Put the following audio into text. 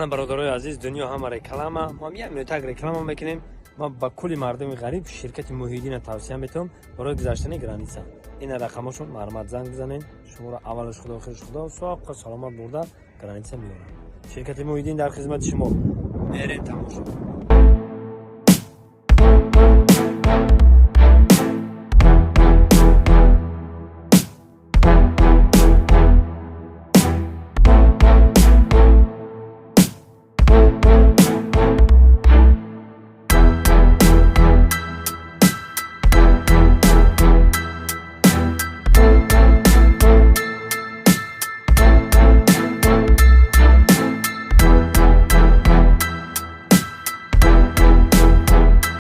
Мана, бародарои азиз, дунё ҳама реклама. Мо як минутак реклама мекунем. Ман ба кулли мардуми ғариб ширкати Муҳиддина тавсия метавам барои гузаштани граница. Ина рақамошон, марҳамат, занг бизанед. Шуморо аввалаш Худо, охираш Худо, соқ саломат бурда граница меорам. Ширкати Муҳиддин дар хизмати шумо. Мерем тамошо.